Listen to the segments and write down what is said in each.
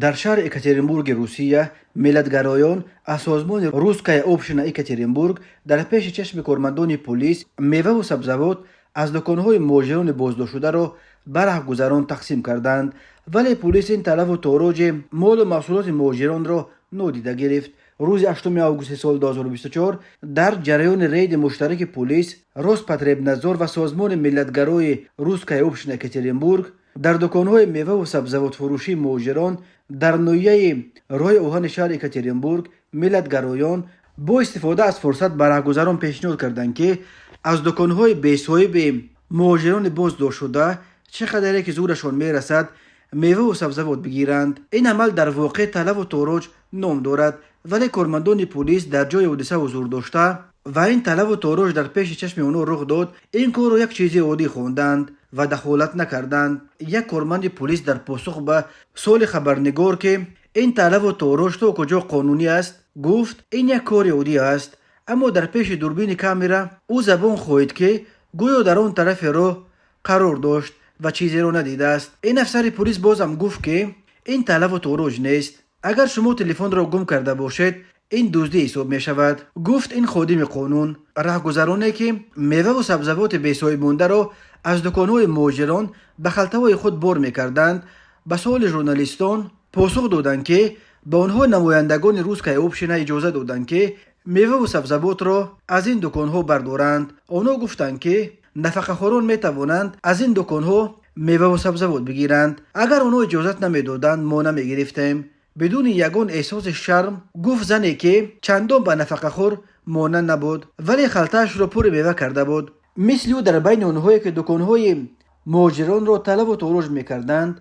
Дар шаҳри Екатеринбурги Русия миллатгароён аз созмони «Русская община Екатеринбург» дар пеши чашми кормандони полис меваву сабзавот аз дуконҳои муҳоҷирони боздоштшударо ба раҳгузарон тақсим карданд, вале полис ин талафу тороҷи молу маҳсулоти муҳоҷиронро нодида гирифт. Рӯзи 8 августи соли 2024 дар ҷараёни рейди муштараки полис, Роспотребнадзор ва созмони миллатгарои «Русская община Екатеринбург» дар дуконҳои меваву сабзавотфурӯшии муҳоҷирон дар ноҳияи роҳи оҳани шаҳри Екатеринбург миллатгароён бо истифода аз фурсат ба раҳгузарон пешниҳод карданд, ки аз дуконҳои бесоҳиби муҳоҷирони боздоштшуда чӣ қадаре ки зӯрашон мерасад, меваву сабзавот бигиранд. Ин амал дар воқеъ талафу тороҷ ном дорад, вале кормандони полис дар ҷои ҳодиса ҳузур дошта ва ин талафу тороҷ дар пеши чашми онҳо рух дод, ин корро як чизи оддӣ хонданд ва дахолат накарданд. Як корманди полис дар посух ба суоли хабарнигор, ки ин талафу тороҷ то куҷо қонунӣ аст, гуфт: «Ин як кори оддӣ аст». Аммо дар пеши дурбини камера ӯ забон хоид, ки гӯё дар он тарафи роҳ қарор дошт ва чизеро надидааст. Ин афсари полис бозам гуфт, ки ин талафу тороҷ нест, агар шумо телефонро гум карда бошед, ин дуздӣ ҳисоб мешавад, гуфт ин ходими қонун. Раҳгузароне, ки меваву сабзавоти бесоҳиб мондаро аз дуконҳои муҳоҷирон ба халтаҳои худ бор мекарданд, ба суоли журналистон посух доданд, ки ба онҳо намояндагони «Русская община» иҷоза доданд, ки меваву сабзавотро аз ин дуконҳо бардоранд. Онҳо гуфтанд, ки нафақахӯрон метавонанд аз ин дуконҳо меваву сабзавот бигиранд. Агар онҳо иҷозат намедоданд, мо намегирифтем, бидуни ягон эҳсоси шарм гуфт зане, ки чандон ба нафақахӯр монанд набуд, вале халтаашро пури мева карда буд. Мисли ӯ дар байни онҳое, ки дуконҳои муҳоҷиронро талаву тороҷ мекарданд,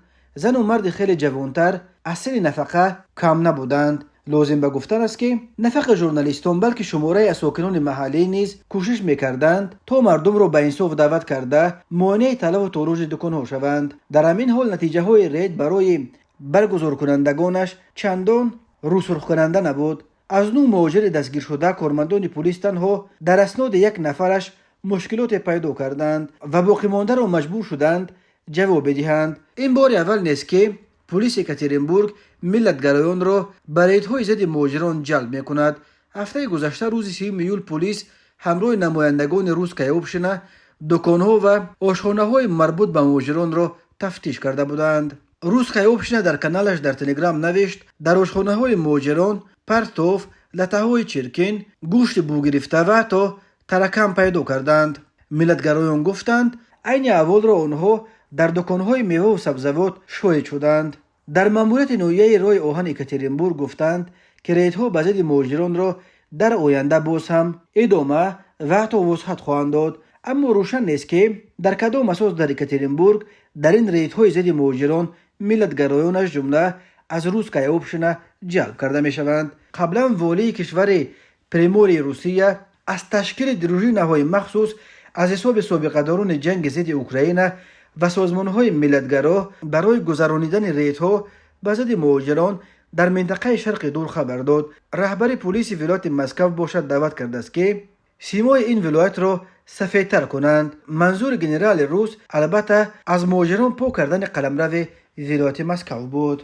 зану марди хеле ҷавонтар аз синни нафақа кам набуданд. Лозим ба гуфтан аст, ки на фақат журналистон, балки шумораи аз сокинони маҳаллӣ низ кӯшиш мекарданд, то мардумро ба инсоф даъват карда, монеи талаву тороҷи дуконҳо шаванд. Дар ҳамин ҳол натиҷаҳои рейд барои баргузоркунандагонаш чандон рӯсурхкунанда набуд. Аз нӯ муҳоҷири дастгиршуда кормандони полис танҳо дар асноди як нафараш мушкилоте пайдо карданд ва боқимондаро маҷбур шуданд ҷавоб бидиҳанд. Ин бори аввал нест, ки полиси Екатеринбург миллатгароёнро ба рейдҳои зидди муҳоҷирон ҷалб мекунад. Ҳафтаи гузашта, рӯзи 30 июл, полис ҳамроҳи намояндагони «Русская община» дуконҳо ва ошхонаҳои марбут ба муҳоҷиронро тафтиш карда буданд. «Русская община» дар каналаш дар Телеграм навишт: дар ошхонаҳои муҳоҷирон партов, латтаҳои чиркин, гӯшти бугирифта ва ҳатто таракан пайдо карданд. Миллатгароён гуфтанд, айни аҳволро онҳо дар дуконҳои меваву сабзавот шоҳид шуданд. Дар маъмурияти ноҳияи роҳи оҳани Екатеринбург гуфтанд, ки рейдҳо ба зидди муҳоҷиронро дар оянда боз ҳам идома ва ҳатто вусъат хоҳанд дод. Аммо рӯшан нест, ки дар кадом асос дар Екатеринбург дар ин рейдҳои зидди муҳоҷирон миллатгароён, аз ҷумла аз «Русская община», ҷалб карда мешаванд. Қаблан волии кишвари Примории Русия аз ташкили дружинаҳои махсус аз ҳисоби собиқадорони ҷанги зидди Украина ва созмонҳои миллатгаро барои гузаронидани рейдҳо ба зидди муҳоҷирон дар минтақаи Шарқи Дур хабар дод. Раҳбари полиси вилояти Москав бошад, даъват кардааст, ки симои ин вилоятро сафедтар кунанд. Манзури генерали рус, албатта, аз муҳоҷирон пок кардани қаламрави вилояти Москав буд.